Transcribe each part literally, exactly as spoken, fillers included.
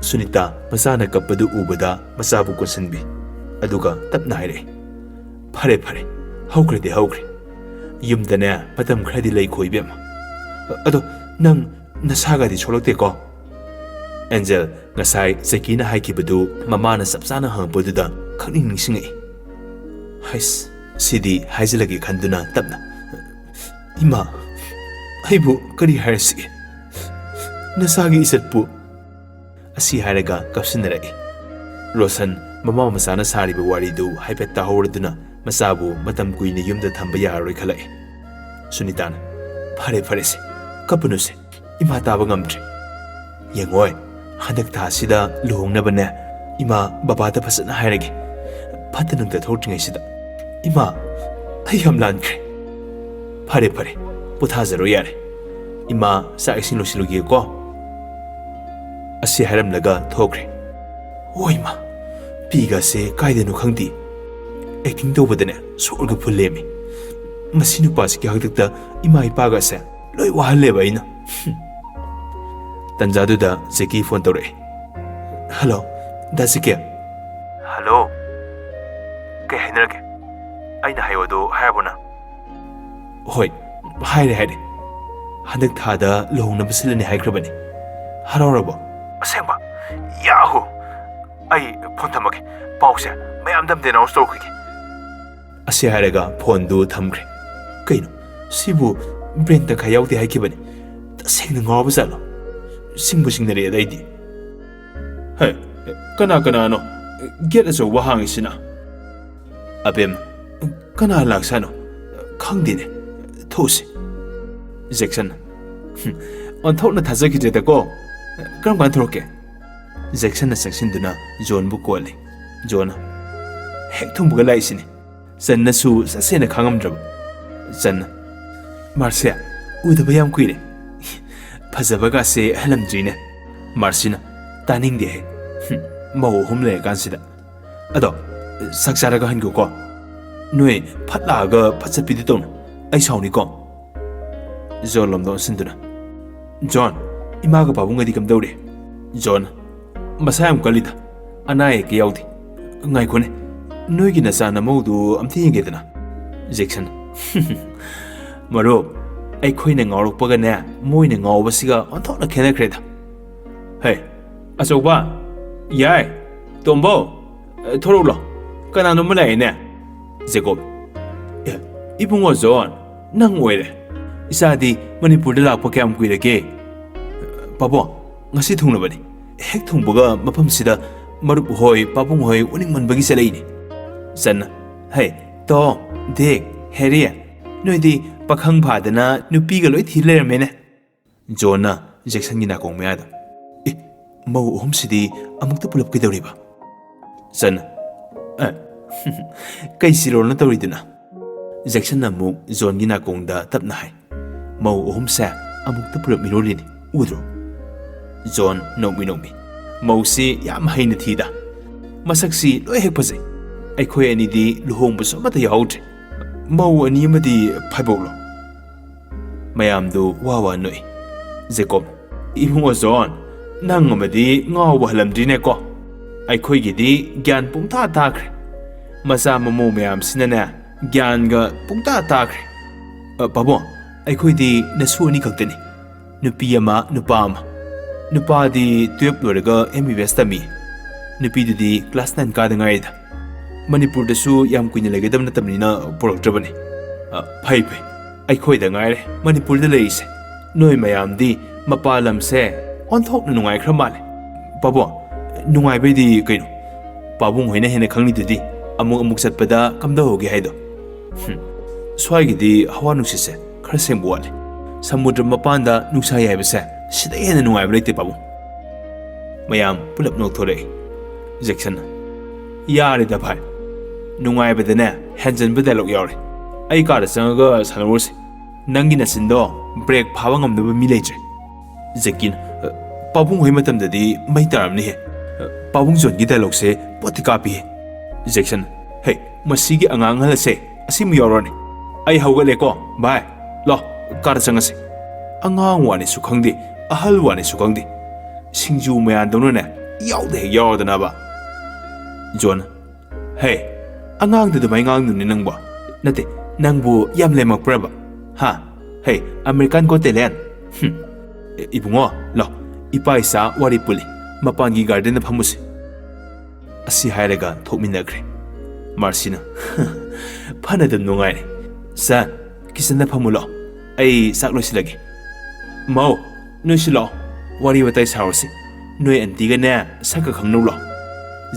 ꯁꯨꯅꯤꯇꯥ ꯃꯆꯥꯅ ꯀꯞꯄꯗꯨ ꯎꯕꯗ ꯃꯆꯥꯕꯨ ꯀꯣꯟꯁꯤꯟꯕꯤ꯫ ꯑꯗꯨꯒ ꯇꯞꯅ ꯍꯥꯏꯔꯛꯏ, "ꯐꯔꯦ, ꯐꯔꯦ, ꯍꯧꯈ꯭ꯔꯗꯤ ꯍꯧꯈ꯭ꯔꯦ꯫ ꯌꯨꯝꯗꯅꯦ ꯃꯇꯝ ꯈꯔꯗꯤ ꯂꯩꯈꯣ ꯏꯕꯦꯝꯃ꯫ ꯑꯗꯣ ꯅꯪ ꯅꯁꯥꯒꯗꯤ ꯁꯣꯛꯂꯛꯇꯦꯀꯣ?" ꯑꯦꯟꯖꯦꯜ ꯉꯁꯥꯏ ꯖꯦꯀꯤꯅ ꯍꯥꯏꯈꯤꯕꯗꯨ ꯃꯃꯥꯅ ꯆꯞ ꯆꯥꯅ ꯍꯪꯉꯛꯄꯗꯨꯗ ꯈꯪꯅꯤꯡ ꯅꯤꯡꯁꯤꯡꯉꯛꯏ꯫ "ꯍꯩꯁ, ꯁꯤꯗꯤ ꯍꯥꯏꯖꯤꯜꯂꯒꯦ" ꯈꯟꯗꯨꯅ ꯇꯞꯅ, "ꯏꯃꯥ, ꯑꯩꯕꯨ ꯀꯔꯤ ꯍꯥꯏꯔꯁꯤꯒꯦ? ꯅꯁꯥꯒꯤ ꯏꯖꯠꯄꯨ?" ꯑꯁꯤ ꯍꯥꯏꯔꯒ ꯀꯞꯁꯤꯟꯅꯔꯛꯏ꯫ ꯔꯣꯁꯟ ꯃꯃꯥ ꯃꯆꯥꯅ ꯁꯥꯔꯤꯕ ꯋꯥꯔꯤꯗꯨ ꯍꯥꯏꯐꯦꯠ ꯇꯥꯍꯧꯔꯗꯨꯅ ꯃꯆꯥꯕꯨ ꯃꯇꯝ ꯀꯨꯏꯅ ꯌꯨꯝꯗ ꯊꯝꯕ ꯌꯥꯔꯔꯣꯏ ꯈꯜꯂꯛꯏ꯫ ꯁꯨꯅꯤꯇꯥꯅ, "ꯐꯔꯦ, ꯐꯔꯦꯁꯦ, ꯀꯞꯄꯨꯅꯨꯁꯦ꯫ ꯏꯃꯥ ꯇꯥꯕ ꯉꯝꯗ꯭ꯔꯦ꯫ ꯌꯦꯡꯉꯣꯏ, ꯍꯟꯗꯛ ꯊꯥꯁꯤꯗ ꯂꯨꯍꯣꯡꯅꯕꯅꯦ ꯏꯃꯥ ꯕꯕꯥꯗ ꯐꯖꯅ ꯍꯥꯏꯔꯒꯦ꯫ ꯐꯠꯇ ꯅꯨꯡꯗ ꯊꯣꯛꯇ꯭ꯔꯤꯉꯩꯁꯤꯗ꯫ ꯏꯃꯥ, ꯑꯩ ꯌꯥꯝ ꯂꯥꯟꯈ꯭ꯔꯦ꯫ ꯐꯔꯦ, ꯐꯔꯦ, ꯄꯣꯊꯥꯖꯔꯣ ꯌꯥꯔꯦ꯫ ꯏꯃꯥ, ꯆꯥꯛ ꯏꯁꯤꯡ ꯂꯣꯏꯁꯤꯜꯂꯨꯒꯦꯀꯣ?" ꯑꯁꯤ ꯍꯥꯏꯔꯝꯂꯒ ꯊꯣꯛꯈ꯭ꯔꯦ꯫ "ꯍꯣꯏ ꯏꯃꯥ, ꯄꯤꯒꯁꯦ ꯀꯥꯏꯗꯅꯣ ꯈꯪꯗꯦ꯫ ꯑꯦꯛꯇꯤꯡ ꯇꯧꯕꯗꯅꯦ ꯁꯣꯔꯒ ꯐꯨꯜꯂꯦꯃꯤ꯫ ꯃꯁꯤ ꯅꯨꯄꯥꯁꯤꯒꯤ ꯍꯥꯛꯇꯛꯇ ꯏꯃꯥ ꯏꯄꯥꯒꯁꯦ ꯂꯣꯏ ꯋꯥꯍꯜꯂꯦꯕ ꯑꯩꯅ꯫" ꯍꯨꯝ꯫ ꯇꯟꯖꯥꯗꯨꯗ ꯖꯦꯀꯤ ꯐꯣꯟ ꯇꯧꯔꯛꯑꯦ꯫ "ꯍꯜꯂꯣ, ꯗꯥ ꯖꯦꯀꯤ꯫" "ꯍꯜꯂꯣ꯫ ꯀꯩ ꯍꯥꯏꯅꯔꯒꯦ? ꯑꯩꯅ ꯍꯥꯏꯌꯣꯗꯣ ꯍꯥꯏꯔꯕꯣ ꯅꯪ?" "ꯍꯣꯏ, ꯍꯥꯏꯔꯦ, ꯍꯥꯏꯔꯦ꯫ ꯍꯟꯗꯛ ꯊꯥꯗ ꯂꯨꯍꯣꯡꯅꯕ ꯁꯤꯜꯂꯅꯤ ꯍꯥꯏꯈ꯭ꯔꯕꯅꯤ꯫ ꯍꯔꯥꯎꯔꯕꯣ?" "ꯑꯁꯦꯡꯕ? ꯌꯥꯍꯨ! ꯑꯩ ꯐꯣꯟ ꯊꯝꯃꯒꯦ꯫ ꯄꯥꯎꯁꯦ ꯃꯌꯥꯝꯗ ꯑꯝꯇ ꯑꯦꯅꯥꯎꯟꯁ ꯇꯧꯔꯛꯈꯤꯒꯦ꯫" ꯑꯁꯤ ꯍꯥꯏꯔꯒ ꯐꯣꯟꯗꯨ ꯊꯝꯈ꯭ꯔꯦ꯫ ꯀꯩꯅꯣ, ꯁꯤꯕꯨ ꯕ꯭ꯔꯦꯟ ꯇꯪꯈꯥꯏ ꯌꯥꯎꯗꯦ ꯍꯥꯏꯈꯤꯕꯅꯤ꯫ ꯇꯁꯦꯡꯅ ꯉꯥꯎꯔꯕ ꯖꯥꯠꯂꯣ? ꯁꯤꯡꯕꯨ ꯁꯤꯡꯅꯔꯦꯗ ꯑꯩꯗꯤ꯫ "ꯍꯦ, ꯀꯅꯥ ꯀꯅꯥꯅꯣ ꯒꯦꯠ ꯑꯆꯧꯕ ꯍꯥꯡꯉꯤꯁꯤꯅ?" "ꯑꯕꯦꯝ, ꯀꯅꯥ ꯂꯥꯛꯁꯥꯅꯣ? ꯈꯪꯗꯦꯅꯦ꯫ ꯊꯣꯛꯎꯁꯤ꯫" ꯖꯦꯛꯁꯟ, "ꯍꯨꯝ, ꯑꯣꯟꯊꯣꯛꯅ ꯊꯥꯖꯈꯤꯗ꯭ꯔꯦꯗꯀꯣ꯫ ꯀꯔꯝ ꯀꯥꯟꯗ ꯊꯣꯛꯂꯛꯀꯦ?" ꯖꯦꯛꯁꯟꯅ ꯆꯪꯁꯤꯟꯗꯨꯅ ꯖꯣꯟꯕꯨ ꯀꯣꯜꯂꯤ꯫ ꯖꯣꯟꯅ, "ꯍꯦꯛ ꯊꯨꯡꯕꯒ ꯂꯥꯛꯏꯁꯤꯅꯤ꯫" ꯆꯟꯅꯁꯨ ꯆꯠꯁꯦꯅ ꯈꯥꯡꯉꯝꯗ꯭ꯔꯕ꯫ ꯆꯟꯅ, "ꯃꯥꯔꯁꯤꯌꯥ, ꯎꯗꯕ ꯌꯥꯝ ꯀꯨꯏꯔꯦ꯫ ꯐꯖꯕꯒꯥꯁꯦ ꯍꯜꯂꯝꯗ꯭ꯔꯤꯅꯦ꯫" ꯃꯥꯔꯁꯤꯅ, "ꯇꯥꯅꯤꯡꯗꯦꯍꯦ꯫ ꯍꯨꯝ, ꯃꯧ ꯑꯍꯨꯝ ꯂꯩꯔꯀꯥꯟꯁꯤꯗ꯫ ꯑꯗꯣ, ꯆꯥꯛ ꯆꯥꯔꯒ ꯍꯟꯈꯣꯀꯣ꯫ ꯅꯣꯏ ꯐꯠ ꯂꯥꯛꯑꯒ ꯐꯠ ꯆꯠꯄꯤꯗꯨ ꯇꯧꯅꯨ꯫ ꯑꯩ ꯁꯥꯎꯅꯤꯀꯣ꯫" ꯖꯣꯟ ꯂꯣꯝꯗ ꯑꯣꯟꯁꯤꯟꯗꯨꯅ꯫ "ꯖꯣꯟ, ꯏꯃꯥꯒ ꯄꯥꯕꯨꯡꯒꯗꯤ ꯀꯝꯗꯧꯔꯤ?" ꯖꯣꯟ, "ꯃꯁꯥ ꯌꯥꯝ ꯀꯜꯂꯤꯗ, ꯑꯅꯥ ꯑꯌꯦꯛꯀ ꯌꯥꯎꯗꯦ꯫ ꯉꯥꯏꯈꯣꯅꯦ, ꯅꯣꯏꯒꯤ ꯅꯆꯥ ꯅꯃꯧꯗꯨ ꯑꯝꯇ ꯌꯦꯡꯒꯦꯗꯅ?" ꯖꯦꯛꯁꯟ, "ꯃꯔꯨꯞ, ꯑꯩꯈꯣꯏꯅ ꯉꯥꯎꯔꯛꯄꯒꯅꯦ, ꯃꯣꯏꯅ ꯉꯥꯎꯕꯁꯤꯒ ꯑꯣꯟꯊꯣꯛꯅ ꯈꯦꯠꯅꯈ꯭ꯔꯦꯗ꯫ ꯍꯦ, ꯑꯆꯧꯕ, ꯌꯥꯏ, ꯇꯣꯝꯕꯧ, ꯊꯣꯔꯛꯎ ꯂꯥꯎ, ꯀꯅꯥꯅꯣꯝꯃ ꯂꯥꯛꯑꯦꯅꯦ꯫" ꯖꯦꯀꯣꯕ, "ꯑꯦ, ꯏꯕꯨꯡꯉꯣ ꯖꯣꯟ, ꯅꯪ ꯑꯣꯏꯔꯦ꯫ ꯏꯆꯥꯗꯤ ꯃꯅꯤꯄꯨꯔꯗ ꯂꯥꯛꯄ ꯀꯌꯥꯝ ꯀꯨꯏꯔꯒꯦ?" "ꯄꯥꯕꯨꯡ, ꯉꯁꯤ ꯊꯨꯡꯂꯕꯅꯤ꯫ ꯍꯦꯛ ꯊꯨꯡꯕꯒ ꯃꯐꯝꯁꯤꯗ ꯃꯔꯨꯞ ꯍꯣꯏ, ꯄꯥꯕꯨꯡ ꯍꯣꯏ ꯎꯅꯤꯡꯃꯟꯕꯒꯤ ꯆꯠꯂꯛꯏꯅꯤ꯫" ꯖꯟꯅ, "ꯍꯩ, ꯇꯣꯝ, ꯗꯤꯛ, ꯍꯦꯔꯤ, ꯅꯣꯏꯗꯤ ꯄꯥꯈꯪ ꯐꯥꯗꯅ ꯅꯨꯄꯤꯒ ꯂꯣꯏ ꯊꯤ ꯂꯩꯔꯝꯃꯦꯅꯦ꯫" ꯖꯣꯟꯅ ꯖꯦꯛꯁꯟꯒꯤ ꯅꯥꯀꯣꯡ ꯃꯌꯥꯗ, "ꯑꯦ, ꯃꯧ ꯑꯍꯨꯝꯁꯤꯗꯤ ꯑꯃꯨꯛꯇ ꯄꯨꯂꯞ ꯀꯩꯗꯧꯔꯤꯕ?" ꯖꯟꯅ, "ꯑ, ꯀꯩ ꯁꯤꯔꯣꯜꯅꯣ ꯇꯧꯔꯤꯗꯨꯅ?" ꯖꯦꯛꯁꯟꯅ ꯑꯃꯨꯛ ꯖꯣꯟꯒꯤ ꯅꯥꯀꯣꯡꯗ ꯇꯞꯅ ꯍꯥꯏ, "ꯃꯧ ꯑꯍꯨꯝꯁꯦ ꯑꯃꯨꯛꯇ ꯄꯨꯂꯞ ꯃꯤꯔꯣꯜꯂꯤꯅꯤ, ꯎꯗ꯭ꯔꯣ?" ꯖꯣꯟ ꯅꯣꯛꯃꯤ ꯅꯣꯛꯃꯤ, "ꯃꯧꯁꯤ ꯌꯥꯝ ꯍꯩꯅ ꯊꯤꯗ꯫ ꯃꯁꯛꯁꯤ ꯂꯣꯏ ꯍꯦꯛ ꯐꯖꯩ꯫ ꯑꯩꯈꯣꯏ ꯑꯅꯤꯗꯤ ꯂꯨꯍꯣꯡꯕꯁꯨ ꯑꯃꯠꯇ ꯌꯥꯎꯍꯧꯗ꯭ꯔꯤ꯫ ꯃꯧ ꯑꯅꯤ ꯑꯃꯗꯤ ꯐꯥꯏꯕꯣꯛꯂꯣ?" ꯃꯌꯥꯝꯗꯨ ꯋꯥ ꯋꯥ ꯅꯣꯛꯏ꯫ ꯖꯦꯀꯣꯕ, "ꯏꯕꯨꯡꯉꯣ ꯖꯣꯟ, ꯅꯪ ꯑꯃꯗꯤ ꯉꯥꯎꯕ ꯍꯜꯂꯝꯗ꯭ꯔꯤꯅꯦꯀꯣ꯫ ꯑꯩꯈꯣꯏꯒꯤꯗꯤ ꯒ꯭ꯌꯥꯟ ꯄꯨꯡꯇꯥ ꯇꯥꯈ꯭ꯔꯦ꯫ ꯃꯆꯥ ꯃꯃꯧ ꯃꯌꯥꯝꯁꯤꯅꯅꯦ, ꯒ꯭ꯌꯥꯟꯒ ꯄꯨꯡꯇꯥ ꯇꯥꯈ꯭ꯔꯦ꯫ ꯑ, ꯄꯥꯕꯨꯡ, ꯑꯩꯈꯣꯏꯗꯤ ꯅꯁꯨ ꯑꯅꯤ ꯈꯛꯇꯅꯤ, ꯅꯨꯄꯤ ꯑꯃ, ꯅꯨꯄꯥ ꯑꯃ꯫ ꯅꯨꯄꯥꯗꯤ ꯇꯨꯌꯦꯜꯞ ꯂꯣꯏꯔꯒ ꯑꯦꯝ ꯕꯤ ꯕꯤ ꯑꯦꯁ ꯇꯝꯃꯤ, ꯅꯨꯄꯤꯗꯨꯗꯤ ꯀ꯭ꯂꯥꯁ ꯅꯥꯏꯟ ꯀꯥꯗ ꯉꯥꯏꯔꯤꯗ꯫ ꯃꯅꯤꯄꯨꯔꯗꯁꯨ ꯌꯥꯝ ꯀꯨꯏꯅ ꯂꯩꯒꯗꯕ ꯅꯠꯇꯕꯅꯤꯅ ꯄꯨꯔꯛꯇ꯭ꯔꯕꯅꯤ꯫ ꯑ, ꯐꯩ, ꯐꯩ꯫ ꯑꯩꯈꯣꯏꯗ ꯉꯥꯏꯔꯦ ꯃꯅꯤꯄꯨꯔꯗ ꯂꯩꯔꯤꯁꯦ꯫ ꯅꯣꯏ ꯃꯌꯥꯝꯗꯤ ꯃꯄꯥꯟ ꯂꯝꯁꯦ ꯑꯣꯟꯊꯣꯛꯅ ꯅꯨꯡꯉꯥꯏꯈ꯭ꯔ ꯃꯥꯜꯂꯦ꯫ ꯄꯥꯕꯨꯡ, ꯅꯨꯡꯉꯥꯏꯕꯩꯗꯤ ꯀꯩꯅꯣ? ꯄꯥꯕꯨꯡ ꯍꯣꯏꯅ ꯍꯦꯟꯅ ꯈꯪꯂꯤꯗꯨꯗꯤ ꯑꯃꯨꯛ ꯑꯃꯨꯛ ꯆꯠꯄꯗ ꯀꯝꯗꯧꯍꯧꯒꯦ ꯍꯥꯏꯗꯣ꯫ ꯍꯨꯝ, ꯁ꯭ꯋꯥꯏꯒꯤꯗꯤ ꯍꯋꯥ ꯅꯨꯡꯁꯤꯠꯁꯦ ꯈꯔ ꯁꯦꯡꯕ ꯋꯥꯠꯂꯦ꯫ ꯁꯃꯨꯗ꯭ꯔ ꯃꯄꯥꯟꯗ ꯅꯨꯡꯁꯥ ꯌꯥꯏꯕꯁꯦ ꯁꯤꯗꯩ ꯍꯦꯟꯅ ꯅꯨꯡꯉꯥꯏꯕ ꯂꯩꯇꯦ, ꯄꯥꯕꯨꯡ꯫ ꯃꯌꯥꯝ ꯄꯨꯂꯞ ꯅꯣꯛꯊꯣꯔꯛꯏ꯫ ꯖꯦꯛꯁꯟꯅ, "ꯌꯥꯔꯦꯗ ꯚꯥꯏ, ꯅꯨꯡꯉꯥꯏꯕꯗꯅꯦ ꯍꯦꯟꯖꯟꯕ ꯗꯥꯏꯂꯣꯛ ꯌꯥꯎꯔꯦ꯫ ꯑꯩ ꯀꯥꯗ ꯆꯪꯉꯒ ꯁꯥꯟꯅꯔꯨꯔꯁꯤ꯫ ꯅꯪꯒꯤ ꯅꯆꯤꯟꯗꯣ ꯕ꯭ꯔꯦꯛ ꯐꯥꯕ ꯉꯝꯗꯕ ꯃꯤ ꯂꯩꯇ꯭ꯔꯦ꯫" ꯖꯦꯀꯤꯅ, "ꯑ, ꯄꯥꯕꯨꯡ ꯍꯣꯏ ꯃꯇꯝꯗꯗꯤ ꯃꯩ ꯇꯥꯔꯝꯅꯤꯍꯦ꯫ ꯑ, ꯄꯥꯕꯨꯡ ꯖꯣꯟꯒꯤ ꯗꯥꯏꯂꯣꯛꯁꯦ ꯄꯣꯠꯇꯤ ꯀꯥꯞꯄꯤꯍꯦ꯫" ꯖꯦꯛꯁꯟ, "ꯍꯦ, ꯃꯁꯤꯒꯤ ꯑꯉꯥꯡ ꯑꯍꯜ ꯑꯁꯦ ꯑꯁꯤꯃꯨꯛ ꯌꯥꯎꯔꯅꯤ꯫ ꯑꯩ ꯍꯧꯒꯠꯂꯦꯀꯣ, ꯚꯥꯏ꯫ ꯂꯥꯎ, ꯀꯥꯗ ꯆꯪꯉꯁꯤ꯫ ꯑꯉꯥꯡ ꯋꯥꯅꯤꯁꯨ ꯈꯪꯗꯦ, ꯑꯍꯜ ꯋꯥꯅꯤꯁꯨ ꯈꯪꯗꯦ꯫ ꯁꯤꯡꯖꯨ ꯃꯌꯥꯟꯗꯧꯅꯅꯦ, ꯏꯌꯥꯎꯗ ꯍꯦꯛ ꯌꯥꯎꯔꯗꯅꯕ꯫ ꯖꯣꯟ, ꯍꯦ, ꯑꯉꯥꯡꯗ ꯑꯗꯨꯃꯥꯏ ꯉꯥꯡꯗꯨꯅꯤ ꯅꯪꯕꯣ꯫ ꯅꯠꯇꯦ, ꯅꯪꯕꯨ ꯌꯥꯝ ꯂꯦꯝꯃꯛꯄ꯭ꯔꯕ? ꯍꯥ? ꯍꯦ, American Got Talent? ꯍꯨꯝ꯫ ꯏꯕꯨꯡꯉꯣ, ꯂꯥꯎ, ꯏꯄꯥ ꯏꯆꯥ ꯋꯥꯔꯤ ꯄꯨꯜꯂꯤ꯫ ꯃꯄꯥꯟꯒꯤ gardenꯗ ꯐꯝꯃꯨꯁꯤ꯫ ꯑꯁꯤ ꯍꯥꯏꯔꯒ ꯊꯣꯛꯃꯤꯟꯅꯈ꯭ꯔꯦ꯫ ꯃꯥꯔꯁꯤꯅ, "ꯐꯅ ꯑꯗꯨꯝ ꯅꯨꯡꯉꯥꯏꯔꯦ꯫ ꯁꯥꯔ, kitchenꯗ ꯐꯝꯃꯨ ꯂꯥꯎ꯫ ꯑꯩ ꯆꯥꯛ ꯂꯣꯏꯁꯤꯜꯂꯒꯦ꯫ ꯃꯧ, ꯅꯣꯏꯁꯨ ꯂꯥꯛꯑꯣ꯫ ꯋꯥꯔꯤ ꯋꯥꯇꯥꯏ ꯁꯥꯔꯨꯁꯤ꯫ ꯅꯣꯏ ꯑꯟꯇꯤꯒꯅꯦ ꯁꯛꯀ ꯈꯪꯅꯧ ꯂꯥꯎ꯫"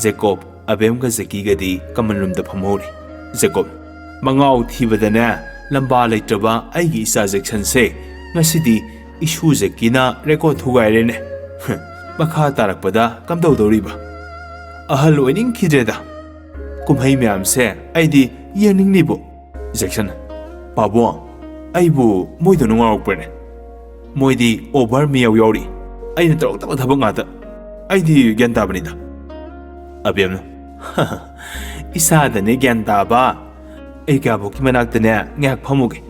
ꯖꯦꯀꯣꯕ, ꯑꯕꯦꯝꯒ ꯖꯦꯀꯤꯒꯗꯤ common roomꯗ ꯐꯝꯍꯧꯔꯤ꯫ ꯖꯦꯀꯣꯕ, "ꯃꯉꯥꯎ ꯊꯤꯕꯗꯅꯦ ꯂꯝꯕꯥ ꯂꯩꯇ꯭ꯔꯕ ꯑꯩꯒꯤ ꯏꯆꯥ ꯖꯦꯛꯁꯟꯁꯦ ꯉꯁꯤꯗꯤ ꯏꯁꯨ ꯖꯦꯀꯤꯅ record ꯊꯨꯒꯥꯏꯔꯦꯅꯦ꯫ ꯃꯈꯥ ꯇꯥꯔꯛꯄꯗ ꯀꯝꯗꯧꯗꯧꯔꯤꯕ? ꯑꯍꯜ ꯑꯣꯏꯅꯤꯡꯈꯤꯗ꯭ꯔꯦꯗ꯫ ꯀꯨꯝꯍꯩ ꯃꯌꯥꯝꯁꯦ ꯑꯩꯗꯤ ꯌꯦꯡꯅꯤꯡꯂꯤꯕꯣ꯫" ꯖꯦꯛꯁꯟ, "ꯄꯥꯕꯨꯡ, ꯑꯩꯕꯨ ꯃꯣꯏꯗꯧꯅ ꯉꯥꯎꯔꯛꯄ꯭ꯔꯅꯦ? ꯃꯣꯏꯗꯤ over ꯃꯌꯥꯎ ꯌꯥꯎꯔꯤ꯫ ꯑꯩꯅ ꯇꯧꯔꯛꯇꯕ ꯊꯕꯛ ꯉꯥꯛꯇ꯫ ꯑꯩꯗꯤ ꯒ꯭ꯌꯥꯟ ꯇꯥꯕꯅꯤꯗ꯫" ꯑꯕꯦꯝꯅ, "ꯏꯁꯥꯗꯅꯦ ꯒ꯭ꯌꯥꯟ ꯇꯥꯕ꯫ ꯑꯩ ꯀꯥꯕꯣꯛꯀꯤ ꯃꯅꯥꯛꯇꯅꯦ ꯉꯥꯏꯍꯥꯛ ꯐꯝꯃꯨꯒꯦ꯫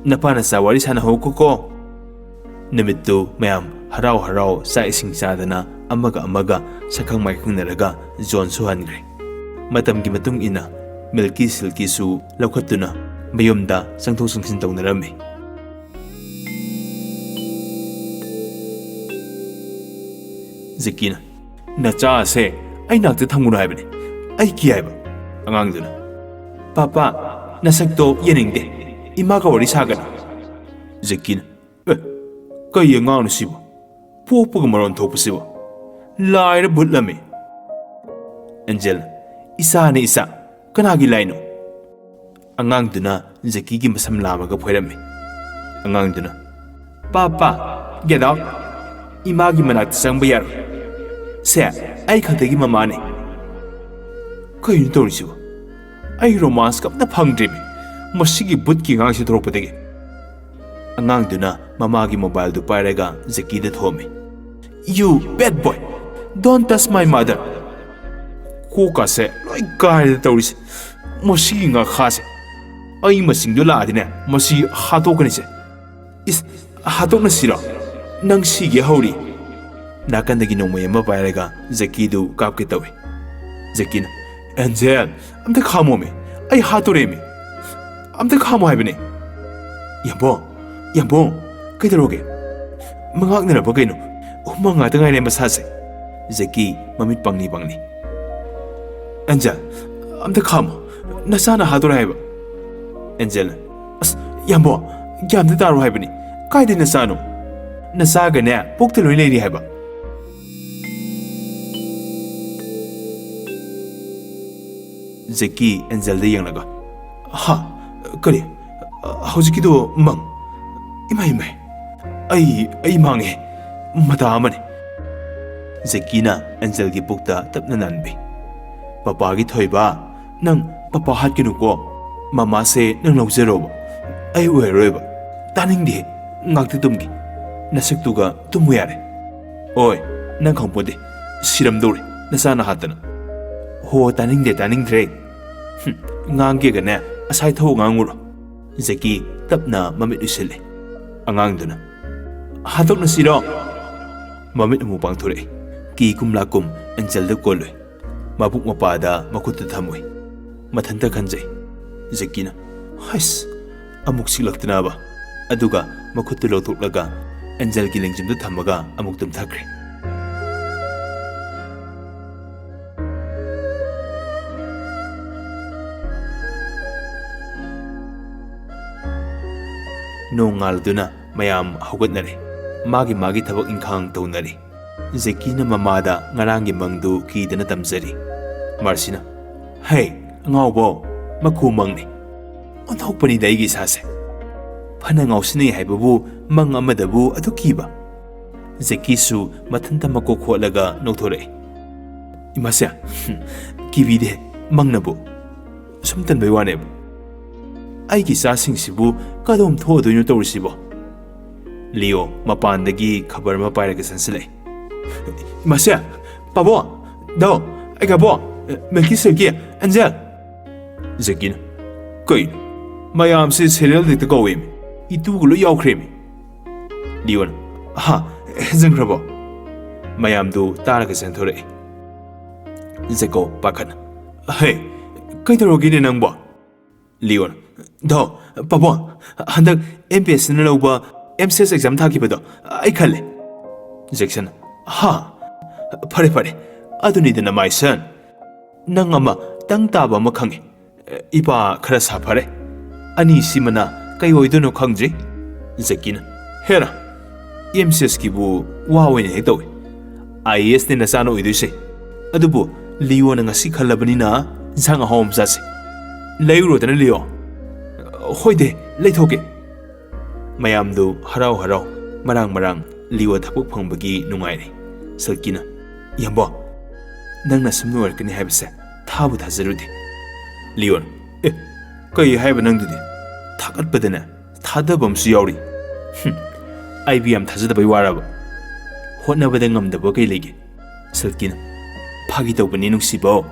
ꯅꯄꯥ ꯅꯆꯥ ꯋꯥꯔꯤ ꯁꯥꯟꯅꯍꯧꯀꯣ꯫" ꯅꯨꯃꯤꯠꯇꯨ ꯃꯌꯥꯝ ꯍꯔꯥꯎ ꯍꯔꯥꯎ ꯆꯥꯛ ꯏꯁꯤꯡ ꯆꯥꯗꯅ ꯑꯃꯒ ꯑꯃꯒ ꯁꯛꯈꯪ ꯃꯥꯏꯈꯪꯅꯔꯒ ꯖꯣꯟꯁꯨ ꯍꯟꯈ꯭ꯔꯦ꯫ ꯃꯇꯝꯒꯤ ꯃꯇꯨꯡ ꯏꯟꯅ ꯃꯤꯜꯀꯤ ꯁꯤꯜꯀꯤꯁꯨ ꯂꯧꯈꯠꯇꯨꯅ ꯃꯌꯨꯝꯗ ꯆꯪꯊꯣꯛ ꯆꯪꯁꯤꯟ ꯇꯧꯅꯔꯝꯃꯤ꯫ ꯖꯦꯀꯤꯅ, "ꯅꯆꯥꯁꯦ ꯑꯩ ꯅꯥꯛꯇ ꯊꯝꯒꯅꯨ ꯍꯥꯏꯕꯅꯤ꯫ ꯑꯩ ꯀꯤ ꯍꯥꯏꯕ꯫" ꯑꯉꯥꯡꯗꯨꯅ, "ꯄꯥꯄꯥ, ꯅꯁꯛꯇꯣ ꯌꯦꯡꯅꯤꯡꯗꯦ꯫ ꯏꯃꯥꯒ ꯋꯥꯔꯤ ꯁꯥꯒꯅꯨ꯫" ꯖꯦꯀꯤꯅ, "ꯑꯦ, ꯀꯩ ꯑꯉꯥꯡꯅꯣ ꯁꯤꯕꯣ? ꯄꯣꯛꯄꯒ ꯃꯔꯣꯟ ꯊꯣꯛꯄꯁꯤꯕꯣ? ꯂꯥꯏꯔ ꯚꯨꯠꯂꯝꯃꯤ꯫" ꯑꯦꯟꯖꯦꯜ, "ꯏꯆꯥꯅꯦ ꯏꯆꯥ꯫ ꯀꯅꯥꯒꯤ ꯂꯥꯏꯅꯣ?" ꯑꯉꯥꯡꯗꯨꯅ ꯖꯦꯀꯤꯒꯤ ꯃꯁꯝ ꯂꯥꯝꯃꯒ ꯐꯣꯏꯔꯝꯃꯤ꯫ ꯑꯉꯥꯡꯗꯨꯅ, "ꯄꯥꯄꯥ, get out! ꯏꯃꯥꯒꯤ ꯃꯅꯥꯛꯇ ꯆꯪꯕ ꯌꯥꯔꯣꯏ꯫ ꯁꯦ, ꯑꯩ ꯈꯛꯇꯒꯤ ꯃꯃꯥꯅꯤ꯫" ꯀꯩꯅꯣ ꯇꯧꯔꯤꯁꯤꯕꯣ? ꯑꯩ romance ꯀ ꯑꯝꯇ ꯐꯪꯗ꯭ꯔꯤꯃꯤ, ꯃꯁꯤꯒꯤ ꯚꯨꯠꯀꯤ ꯑꯉꯥꯡꯁꯤ ꯊꯣꯔꯛꯄꯗꯒꯤ꯫ ꯑꯉꯥꯡꯗꯨꯅ ꯃꯃꯥꯒꯤ mobileꯗꯨ ꯄꯥꯏꯔꯒ ꯖꯦꯀꯤꯗ ꯊꯣꯝꯃꯤ꯫ "You bad boy! Don't touch my mother!" ꯀꯣꯛꯀꯥꯁꯦ ꯂꯣꯏ ꯀꯥꯏꯔꯦꯗ ꯇꯧꯔꯤꯁꯦ꯫ ꯃꯁꯤꯒꯤ ꯉꯥꯈꯥꯁꯦ꯫ ꯑꯩ ꯃꯁꯤꯡꯗꯣ ꯂꯥꯛꯑꯗꯤꯅꯦ, ꯃꯁꯤ ꯍꯥꯠꯇꯣꯛꯀꯅꯤꯁꯦ꯫ "ꯏꯁ, ꯍꯥꯠꯇꯣꯛꯅꯁꯤꯔꯣ? ꯅꯪ ꯁꯤꯒꯦ ꯍꯧꯔꯤ!" ꯅꯥꯀꯟꯗꯒꯤ ꯅꯣꯡꯃꯩ ꯑꯃ ꯄꯥꯏꯔꯒ ꯖꯦꯀꯤꯗꯨ ꯀꯥꯞꯀꯦ ꯇꯧꯏ꯫ ꯖꯦꯀꯤꯅ, "ꯑꯦꯟꯖꯦꯜ, ꯑꯝꯇ ꯈꯥꯝꯃꯣꯃꯦ, ꯑꯩ ꯍꯥꯠꯇꯣꯔꯦꯃꯤ, ꯑꯝꯇ ꯈꯥꯝꯃꯣ ꯍꯥꯏꯕꯅꯦ!" "ꯌꯥꯝꯕꯣ, ꯌꯥꯝꯕꯣ, ꯀꯩꯗꯧꯔꯒꯦ? ꯃꯉꯥꯛꯅꯔꯕ ꯀꯩꯅꯣ? ꯍꯨꯃꯥꯡ ꯉꯥꯛꯇ ꯉꯥꯏꯔꯦ ꯃꯁꯥꯁꯦ!" ꯖꯦꯀꯤ ꯃꯃꯤꯠ ꯄꯪꯂꯤ ꯄꯪꯂꯤ꯫ "ꯑꯦꯟꯖꯦꯜ, ꯑꯝꯇ ꯈꯥꯝꯃꯣ, ꯅꯆꯥꯅ ꯍꯥꯠꯇꯣꯔꯦ ꯍꯥꯏꯕ!" ꯑꯦꯟꯖꯦꯜꯅ, "ꯑꯁ, ꯌꯥꯝꯕꯣ, ꯒ꯭ꯌꯥꯟꯗ ꯇꯥꯔꯣ ꯍꯥꯏꯕꯅꯤ, ꯀꯥꯏꯗꯩ ꯅꯆꯥꯅꯣ? ꯅꯆꯥꯒꯅꯦ ꯄꯨꯛꯇ ꯂꯣꯏ ꯂꯩꯔꯤ ꯍꯥꯏꯕ!" ꯖꯦꯀꯤ ꯑꯦꯟꯖꯦꯜꯗ ꯌꯦꯡꯂꯒ, "ꯍꯥ? ꯀꯔꯤ? ꯍꯧꯖꯤꯛꯀꯤꯗꯣ ꯃꯪ? ꯏꯃꯥꯏ, ꯏꯃꯥꯏ! ꯑꯩ, ꯑꯩ ꯃꯥꯡꯉꯦ꯫ ꯃꯇꯥ ꯑꯃꯅꯤ!" ꯖꯦꯀꯤꯅ ꯑꯦꯟꯖꯦꯜꯒꯤ ꯄꯨꯛꯇ ꯇꯞꯅ ꯅꯥꯟꯕꯤ꯫ "ꯄꯄꯥꯒꯤ ꯊꯣꯏꯕ, ꯅꯪ ꯄꯄꯥ ꯍꯥꯠꯀꯅꯨꯀꯣ꯫ ꯃꯃꯥꯁꯦ ꯅꯪ ꯂꯧꯖꯔꯣꯕ꯫ ꯑꯩ ꯑꯣꯏꯔꯔꯣꯏꯕ꯫ ꯇꯥꯅꯤꯡꯗꯦ꯫ ꯉꯥꯛꯇ ꯇꯨꯝꯒꯦ꯫ ꯅꯁꯛꯇꯨꯒ ꯇꯨꯝꯃꯨ ꯌꯥꯔꯦ꯫ ꯑꯣꯏ, ꯅꯪ ꯈꯪꯄꯣꯟꯗꯦ꯫ ꯁꯤꯔꯝꯗꯧꯔꯦ, ꯅꯆꯥꯅ ꯍꯥꯠꯇꯅ꯫ ꯍꯣ, ꯇꯥꯅꯤꯡꯗꯦ, ꯇꯥꯅꯤꯡꯗ꯭ꯔꯦ꯫ ꯍꯨꯝ, ꯉꯥꯡꯒꯦꯒꯅꯦ, ꯑꯁꯥꯏ ꯊꯧ ꯉꯥꯡꯉꯨꯔꯣ꯫" ꯖꯦꯀꯤ ꯇꯞꯅ ꯃꯃꯤꯠ ꯎꯏꯁꯤꯜꯂꯦ꯫ ꯑꯉꯥꯡꯗꯨꯅ, "ꯍꯥꯠꯇꯣꯛꯅꯁꯤꯔꯣ?" ꯃꯃꯤꯠ ꯑꯃꯨꯛ ꯄꯥꯡꯊꯣꯔꯛꯏ꯫ ꯀꯤ ꯀꯨꯝ ꯂꯥꯀꯨꯝ ꯑꯦꯟꯖꯦꯜꯗ ꯀꯣꯜꯂꯨꯏ꯫ ꯃꯕꯨꯛ ꯃꯄꯥꯗ ꯃꯈꯨꯠꯇꯨ ꯊꯝꯃꯨꯏ꯫ ꯃꯊꯟꯇ ꯈꯟꯖꯩ꯫ ꯖꯦꯀꯤꯅ, "ꯍꯩꯁ, ꯑꯃꯨꯛ ꯆꯤꯛꯂꯛꯇꯅꯕ꯫" ꯑꯗꯨꯒ ꯃꯈꯨꯠꯇꯨ ꯂꯧꯊꯣꯛꯂꯒ ꯑꯦꯟꯖꯦꯜꯒꯤ ꯂꯦꯡꯖꯨꯝꯗ ꯊꯝꯃꯒ ꯑꯃꯨꯛ ꯇꯨꯝꯊꯈ꯭ꯔꯦ꯫ ꯅꯣꯡꯉꯥꯜꯗꯨꯅ ꯃꯌꯥꯝ ꯍꯧꯒꯠꯅꯔꯦ꯫ ꯃꯥꯒꯤ ꯃꯥꯒꯤ ꯊꯕꯛ ꯏꯪꯈꯥꯡ ꯇꯧꯅꯔꯤ꯫ ꯖꯦꯀꯤꯅ ꯃꯃꯥꯗ ꯉꯔꯥꯡꯒꯤ ꯃꯪꯗꯨ ꯀꯤꯗꯅ ꯇꯝꯖꯔꯤ꯫ ꯃꯥꯔꯁꯤꯅ, "ꯍꯦ, ꯑꯉꯥꯎꯕꯧ, ꯃꯀꯨ ꯃꯪꯅꯤ꯫ ꯑꯣꯟꯊꯣꯛꯄꯅꯤꯗ ꯑꯩꯒꯤ ꯏꯁꯥꯁꯦ꯫ ꯐꯅ ꯉꯥꯎꯁꯤꯟꯅꯩ ꯍꯥꯏꯕꯕꯨ ꯃꯪ ꯑꯃꯗꯕꯨ ꯑꯗꯨꯛ ꯀꯤꯕ?" ꯖꯦꯀꯤꯁꯨ ꯃꯊꯟꯇ ꯃꯀꯣꯛ ꯈꯣꯠꯂꯒ ꯅꯣꯛꯊꯣꯔꯛꯏ꯫ "ꯏꯃꯥꯁꯦ, ꯀꯤꯕꯤꯗꯦ, ꯃꯪꯅꯕꯨ꯫ ꯁꯨꯝ ꯇꯟꯕꯩ ꯋꯥꯅꯦꯕ꯫ ꯑꯩꯒꯤ ꯏꯆꯥꯁꯤꯡꯁꯤꯕꯨ ꯀꯗꯣꯝ ꯊꯣꯛꯑꯗꯣꯏꯅꯣ ꯇꯧꯔꯤꯁꯤꯕꯣ?" ꯂꯤꯌꯣ ꯃꯄꯥꯟꯗꯒꯤ ꯈꯕꯔ ꯑꯃ ꯄꯥꯏꯔꯒ ꯆꯪꯁꯤꯜꯂꯛꯏ꯫ "ꯏꯃꯥꯁꯦ, ꯄꯥꯕꯣ, ꯗꯥꯎ, ꯑꯩꯒꯕꯣ, ꯃꯤꯜꯀꯤ ꯁꯦꯜꯀꯤ, ꯑꯦꯟꯖꯦꯜ!" ꯖꯦꯀꯤꯅ, "ꯀꯩꯅꯣ? ꯃꯌꯥꯝꯁꯦ ꯁꯦꯔꯤꯌꯦꯜ ꯍꯦꯛꯇ ꯀꯧꯋꯦꯃꯤ꯫ ꯏꯇꯨꯒ ꯂꯣꯏ ꯌꯥꯎꯈ꯭ꯔꯦꯃꯤ꯫ ꯂꯤꯌꯣꯟ, "ꯍꯥ? ꯍꯦꯟꯖꯟꯈ꯭ꯔꯕꯣ?" ꯃꯌꯥꯝꯗꯨ ꯇꯥꯔꯒ ꯆꯦꯟꯊꯣꯔꯛꯏ꯫ ꯖꯦꯀꯣ ꯄꯥꯈꯠꯅ, "ꯍꯦ, ꯀꯩꯗꯧꯔꯒꯦꯅꯦ ꯅꯪꯕꯣ?" ꯂꯤꯌꯣꯟ, "ꯙꯣ, ꯄꯥꯕꯨꯡ, ꯍꯟꯗꯛ ꯑꯦꯝ ꯄꯤ ꯑꯦꯁ ꯁꯤꯅ ꯂꯧꯕ ꯑꯦꯝ ꯁꯤ ꯑꯦꯁ ꯑꯦꯛꯖꯥꯝ ꯊꯥꯈꯤꯕꯗꯣ ꯑꯩ ꯈꯜꯂꯦ꯫" ꯖꯦꯛꯁꯟ, "ꯍꯥ? ꯐꯔꯦ, ꯐꯔꯦ, ꯑꯗꯨꯅꯤꯗꯅ my son꯫ ꯅꯪ ꯑꯃ ꯇꯪ ꯇꯥꯕ ꯑꯃ ꯈꯪꯉꯦ꯫ ꯏꯄꯥ ꯈꯔ ꯁꯥꯐꯔꯦ꯫ ꯑꯅꯤꯁꯤꯃꯅ ꯀꯩ ꯑꯣꯏꯗꯣꯏꯅꯣ ꯈꯪꯗ꯭ꯔꯤ꯫" ꯖꯦꯛꯀꯤꯅ, "ꯍꯦꯔꯥ, ꯑꯦꯝ ꯁꯤ ꯑꯦꯁꯀꯤꯕꯨ ꯋꯥ ꯑꯣꯏꯅ ꯍꯦꯛ ꯇꯧꯏ꯫ I A ꯑꯦꯁꯅꯦ ꯅꯆꯥꯅ ꯑꯣꯏꯗꯣꯏꯁꯦ꯫ ꯑꯗꯨꯕꯨ ꯂꯤꯌꯣꯅ ꯉꯁꯤ ꯈꯜꯂꯕꯅꯤꯅ ꯏꯟꯁꯥꯡ ꯑꯍꯥꯎ ꯑꯃ ꯆꯥꯁꯤ꯫ ꯂꯩꯔꯨꯔꯣꯗꯅ, ꯂꯤꯌꯣ꯫" "ꯍꯣꯏꯗꯦ, ꯂꯩꯊꯣꯛꯀꯦ꯫" ꯃꯌꯥꯝꯗꯨ ꯍꯔꯥꯎ ꯍꯔꯥꯎ ꯃꯔꯥꯡ ꯃꯔꯥꯡ ꯂꯤꯌꯣ ꯊꯕꯛ ꯐꯪꯕꯒꯤ ꯅꯨꯡꯉꯥꯏꯔꯦ꯫ ꯁꯜꯀꯤꯅ, "ꯌꯥꯝꯕꯣ, ꯅꯪꯅ ꯑꯁꯨꯝ ꯅꯨꯡꯉꯥꯏꯔꯛꯀꯅꯤ ꯍꯥꯏꯕꯁꯦ ꯊꯥꯕꯨ ꯊꯥꯖꯔꯨꯗꯦ꯫" ꯂꯤꯌꯣꯟ, "ꯑꯦ, ꯀꯩ ꯍꯥꯏꯕ ꯅꯪꯗꯨꯗꯤ? ꯊꯥꯒꯠꯄꯗꯅꯦ ꯊꯥꯗꯕ ꯑꯃꯁꯨ ꯌꯥꯎꯔꯤ꯫" "ꯍꯨꯝ, ꯑꯩꯕꯨ ꯌꯥꯝ ꯊꯥꯖꯗꯕꯩ ꯋꯥꯔꯕ? ꯍꯣꯠꯅꯕꯗ ꯉꯝꯗꯕ ꯀꯩ ꯂꯩꯒꯦ?" ꯁꯜꯀꯤꯅ, "ꯐꯥꯒꯤ ꯇꯧꯕꯅꯤ ꯅꯨꯡꯁꯤꯕꯧ꯫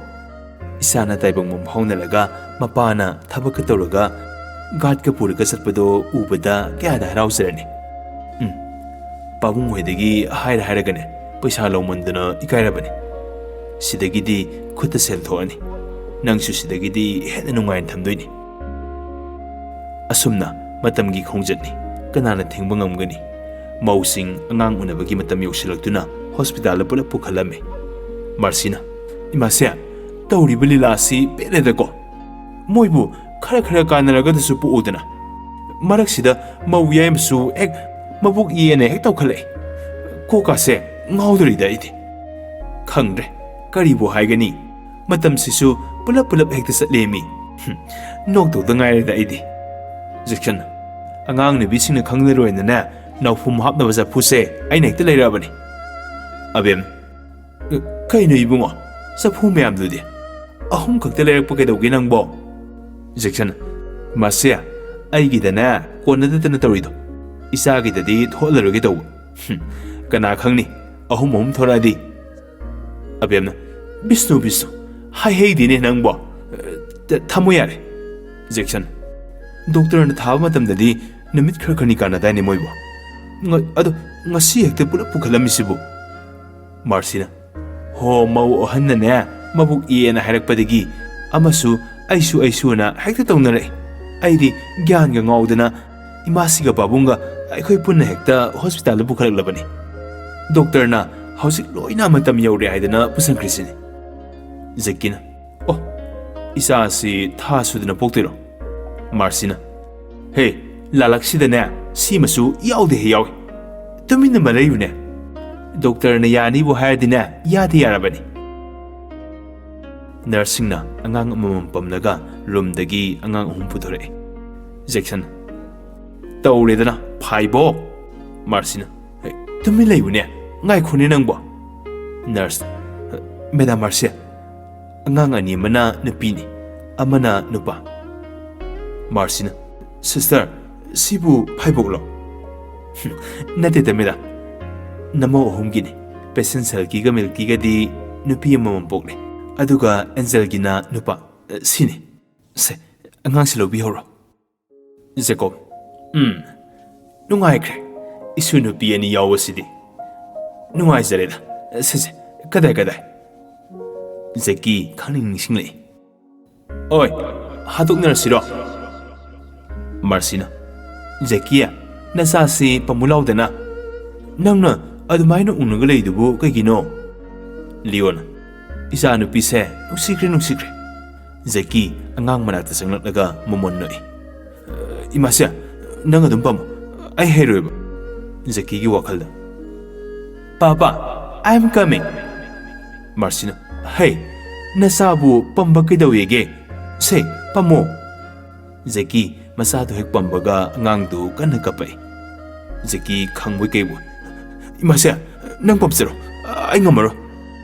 ꯏꯆꯥꯅ ꯇꯥꯏꯕꯪ ꯐꯥꯎꯅꯔꯒ ꯃꯄꯥꯅ ꯊꯕꯛꯀ ꯇꯧꯔꯒ ꯒꯥꯔꯗꯀ ꯄꯨꯔꯒ ꯆꯠꯄꯗꯣ ꯎꯕꯗ ꯀꯌꯥꯗ ꯍꯔꯥꯎꯖꯔꯅꯤ꯫ ꯎꯝ, ꯄꯥꯕꯨꯡ ꯍꯣꯏꯗꯒꯤ ꯍꯥꯏꯔ ꯍꯥꯏꯔꯒꯅꯦ ꯄꯩꯁꯥ ꯂꯧꯃꯟꯗꯅ ꯏꯀꯥꯏꯔꯕꯅꯤ꯫ ꯁꯤꯗꯒꯤꯗꯤ ꯈꯨꯠꯇ ꯁꯦꯜ ꯊꯣꯛꯑꯅꯤ꯫ ꯅꯪꯁꯨ ꯁꯤꯗꯒꯤꯗꯤ ꯍꯦꯟꯅ ꯅꯨꯡꯉꯥꯏꯅ ꯊꯝꯗꯣꯏꯅꯤ꯫" ꯑꯁꯨꯝꯅ ꯃꯇꯝꯒꯤ ꯈꯣꯡꯆꯠꯅꯤ, ꯀꯅꯥꯅ ꯊꯤꯡꯕ ꯉꯝꯒꯅꯤ? ꯃꯧꯁꯤꯡ ꯑꯉꯥꯡ ꯎꯅꯕꯒꯤ ꯃꯇꯝ ꯌꯧꯁꯤꯜꯂꯛꯇꯨꯅ ꯍꯣꯁꯄꯤꯇꯥꯜꯗ ꯄꯨꯂꯞ ꯄꯨꯈꯠꯂꯝꯃꯤ꯫ ꯃꯥꯔꯁꯤꯅ, "ꯏꯃꯥꯁꯦ, ꯇꯧꯔꯤꯕ ꯂꯤꯂꯥ ꯑꯁꯤ ꯄꯦꯜꯂꯦꯗꯀꯣ꯫ ꯃꯣꯏꯕꯨ ꯈꯔ ꯈꯔ ꯀꯥꯟꯅꯔꯒꯗꯁꯨ ꯄꯣꯛꯎꯗꯅ꯫ ꯃꯔꯛꯁꯤꯗ ꯃꯧ ꯌꯥꯏꯃꯁꯨ ꯍꯦꯛ ꯃꯕꯨꯛ ꯌꯦꯅ ꯍꯦꯛ ꯇꯧꯈꯠꯂꯛꯏ꯫ ꯀꯣꯛꯀꯥꯁꯦ ꯉꯥꯎꯗꯣꯔꯤꯗ ꯑꯩꯗꯤ꯫ ꯈꯪꯗ꯭ꯔꯦ, ꯀꯔꯤꯕꯨ ꯍꯥꯏꯒꯅꯤ? ꯃꯇꯝꯁꯤꯁꯨ ꯄꯨꯂꯞ ꯄꯨꯂꯞ ꯍꯦꯛꯇ ꯆꯠꯂꯦꯃꯤ꯫ ꯍꯨꯝ, ꯅꯣꯛꯇꯧꯗ ꯉꯥꯏꯔꯦꯗ ꯑꯩꯗꯤ꯫" ꯖꯦꯛꯁꯟ, "ꯑꯉꯥꯡ ꯅꯨꯕꯤꯁꯤꯡꯅ ꯈꯪꯂꯔꯣꯏꯅꯅꯦ ꯅꯥꯎꯐꯨꯝ ꯍꯥꯞꯅꯕ ꯆꯐꯨꯁꯦ ꯑꯩꯅ ꯍꯦꯛꯇ ꯂꯩꯔꯛꯑꯕꯅꯤ꯫" ꯑꯕꯦꯝ, "ꯀꯩꯅꯣ ꯏꯕꯨꯡꯉꯣ, ꯆꯐꯨ ꯃꯌꯥꯝꯗꯨꯗꯤ? ꯑꯍꯨꯝ ꯈꯛꯇ ꯂꯩꯔꯛꯄ ꯀꯩꯗꯧꯒꯦ ꯅꯪꯕꯣ?" ꯖꯦꯛꯁꯟ, "ꯃꯁꯦ, ꯑꯩꯒꯤꯗꯅꯦ ꯀꯣꯟꯅꯗꯗꯅ ꯇꯧꯔꯤꯗꯣ, ꯏꯆꯥꯒꯤꯗꯗꯤ ꯊꯣꯛꯍꯜꯂꯔꯣꯏꯒꯦ ꯇꯧꯕ꯫ ꯍꯨꯝ, ꯀꯅꯥ ꯈꯪꯅꯤ, ꯑꯍꯨꯝ ꯑꯍꯨꯝ ꯊꯣꯔꯛꯑꯗꯤ?" ꯑꯕꯦꯝꯅ, "ꯕꯤꯁꯅꯨ, ꯕꯤꯁꯅꯨ, ꯍꯥꯏꯍꯩꯗꯦꯅꯦ ꯅꯪꯕꯣ꯫ ꯊ-, ꯊꯝꯃꯣ ꯌꯥꯔꯦ꯫" ꯖꯦꯛꯁꯟ, "ꯗꯣꯛꯇꯔꯅ ꯊꯥꯕ ꯃꯇꯝꯗꯗꯤ ꯅꯨꯃꯤꯠ ꯈꯔ ꯈꯔꯅꯤ ꯀꯥꯟꯅꯗꯥꯏꯅꯦ ꯃꯣꯏꯕꯣ?" "ꯉ-, ꯑꯗꯣ ꯉꯁꯤ ꯍꯦꯛꯇ ꯄꯨꯂꯞ ꯄꯨꯈꯠꯂꯝꯃꯤꯁꯤꯕꯨ?" ꯃꯥꯔꯁꯤꯅ, "ꯍꯣ, ꯃꯧ ꯑꯍꯟꯅꯅꯦ, ꯃꯕꯨꯛ ꯏꯌꯦꯅ ꯍꯥꯏꯔꯛꯄꯗꯒꯤ ꯑꯃꯁꯨ ꯑꯩꯁꯨ ꯑꯩꯁꯨꯅ ꯍꯦꯛꯇ ꯇꯧꯅꯔꯛꯏ꯫ ꯑꯩꯗꯤ ꯒ꯭ꯌꯥꯟꯒ ꯉꯥꯎꯗꯅ ꯏꯃꯥꯁꯤꯒ ꯄꯥꯕꯨꯡꯒ ꯑꯩꯈꯣꯏ ꯄꯨꯟꯅ ꯍꯦꯛꯇ ꯍꯣꯁꯄꯤꯇꯥꯜꯗ ꯄꯨꯈꯠꯂꯛꯂꯕꯅꯤ꯫ ꯗꯣꯛꯇꯔꯅ ꯍꯧꯖꯤꯛ ꯂꯣꯏꯅ ꯃꯇꯝ ꯌꯧꯔꯦ ꯍꯥꯏꯗꯅ ꯄꯨꯁꯟꯈ꯭ꯔꯤꯁꯤꯅꯤ꯫" ꯖꯦꯀꯤꯅ, "ꯑꯣ, ꯏꯆꯥꯁꯤ ꯊꯥ ꯁꯨꯗꯅ ꯄꯣꯛꯇꯣꯏꯔꯣ?" ꯃꯥꯔꯁꯤꯅ, "ꯍꯦ, ꯂꯥꯂꯛꯁꯤꯗꯅꯦ, ꯁꯤꯃꯁꯨ ꯌꯥꯎꯗꯦ ꯍꯦꯛ ꯌꯥꯎꯏ꯫ ꯇꯨꯃꯤꯟꯅ ꯑꯃ ꯂꯩꯌꯨꯅꯦ꯫ ꯗꯣꯛꯇꯔꯅ ꯌꯥꯅꯤꯕꯨ ꯍꯥꯏꯔꯗꯤꯅꯦ, ꯌꯥꯗꯤ ꯌꯥꯔꯕꯅꯤ꯫" ꯅꯔꯁꯁꯤꯡꯅ ꯑꯉꯥꯡ ꯑꯃꯃꯝ ꯄꯝꯂꯒ ꯔꯨꯝꯗꯒꯤ ꯑꯉꯥꯡ ꯑꯍꯨꯝ ꯄꯨꯊꯣꯔꯛꯑꯦ꯫ ꯖꯦꯛꯁꯟ, "ꯇꯧꯔꯦꯗꯅ, ꯐꯥꯏꯕꯣꯛ!" ꯃꯥꯔꯁꯤꯅ, "ꯍꯦ, ꯇꯨꯃꯤꯟ ꯂꯩꯌꯨꯅꯦ, ꯉꯥꯏꯈꯣꯅꯦ ꯅꯪꯕꯣ꯫" ꯅꯔꯁ, "ꯃꯦꯗꯥꯝ ꯃꯥꯔꯁꯤ, ꯑꯉꯥꯡ ꯑꯅꯤ ꯑꯃꯅ ꯅꯨꯄꯤꯅꯤ, ꯑꯃꯅ ꯅꯨꯄꯥ꯫" ꯃꯥꯔꯁꯤꯅ, "ꯁꯤꯁꯇꯔ, ꯁꯤꯕꯨ ꯐꯥꯏꯕꯣꯛꯂꯣ?" "ꯅꯠꯇꯦꯗ ꯃꯦꯗꯥꯝ, ꯅꯃꯧ ꯑꯍꯨꯝꯒꯤꯅꯤ꯫ ꯄꯦꯁꯦꯟ ꯁꯦꯜꯀꯤꯒ ꯃꯤꯜꯀꯤꯒꯗꯤ ꯅꯨꯄꯤ ꯑꯃꯃꯝ ꯄꯣꯛꯂꯦ, ꯑꯗꯨꯒ ꯑꯦꯟꯖꯦꯜꯒꯤꯅ ꯅꯨꯄꯥ, ꯁꯤꯅꯤ꯫ ꯁꯦ, ꯑꯉꯥꯡꯁꯤ ꯂꯧꯕꯤꯍꯧꯔꯣ꯫" ꯖꯦꯀꯣꯕ, "ꯎꯝ, ꯅꯨꯡꯉꯥꯏꯈ꯭ꯔꯦ꯫ ꯏꯁꯨ ꯅꯨꯄꯤ ꯑꯅꯤ ꯌꯥꯎꯕꯁꯤꯗꯤ꯫ ꯅꯨꯡꯉꯥꯏꯖꯔꯦꯗ꯫ ꯁꯦ, ꯁꯦ, ꯀꯗꯥꯏ, ꯀꯗꯥꯏ?" ꯖꯦꯀꯤ ꯈꯪꯅꯤꯡ ꯅꯤꯡꯁꯤꯡꯂꯛꯏ꯫ "ꯑꯣꯏ, ꯍꯥꯠꯇꯣꯛꯅꯔꯁꯤꯔꯣ?" ꯃꯥꯔꯁꯤꯅ, "ꯖꯦꯀꯤ, ꯅꯆꯥꯁꯤ ꯄꯝꯃꯨ ꯂꯥꯎꯗꯅ꯫ ꯅꯪꯅ ꯑꯗꯨꯃꯥꯏꯅ ꯎꯅꯒ ꯂꯩꯗꯨꯕꯨ ꯀꯩꯒꯤꯅꯣ?" ꯂꯤꯌꯣꯅ, "ꯏꯆꯥ ꯅꯨꯄꯤꯁꯦ ꯅꯨꯡꯁꯤꯈ꯭ꯔꯦ, ꯅꯨꯡꯁꯤꯈ꯭ꯔꯦ꯫" ꯖꯦꯀꯤ ꯑꯉꯥꯡ ꯃꯅꯥꯛꯇ ꯆꯪꯂꯛꯂꯒ ꯃꯃꯣꯟ ꯅꯣꯛꯏ꯫ "ꯏꯃꯥꯁꯦ, ꯅꯪ ꯑꯗꯨꯝ ꯄꯝꯃꯣ, ꯑꯩ ꯍꯩꯔꯣꯏꯕ꯫" ꯖꯦꯀꯤꯒꯤ ꯋꯥꯈꯜꯗ, "ꯄꯥꯄꯥ, I am coming꯫" ꯃꯥꯔꯁꯤꯅ, "ꯍꯩ, ꯅꯆꯥꯕꯨ ꯄꯝꯕ ꯀꯩꯗꯧꯋꯦꯒꯦ? ꯁꯦ, ꯄꯝꯃꯣ꯫" ꯖꯦꯀꯤ ꯃꯆꯥꯗꯨ ꯍꯦꯛ ꯄꯝꯕꯒ ꯑꯉꯥꯡꯗꯨ ꯀꯟꯅ ꯀꯞꯄꯛꯏ꯫ ꯖꯦꯀꯤ ꯈꯪꯕꯣꯏ ꯀꯩꯕꯣꯏ, "ꯏꯃꯥꯁꯦ, ꯅꯪ ꯄꯝꯖꯔꯣ, ꯑꯩ ꯉꯝꯃꯔꯣꯏ꯫"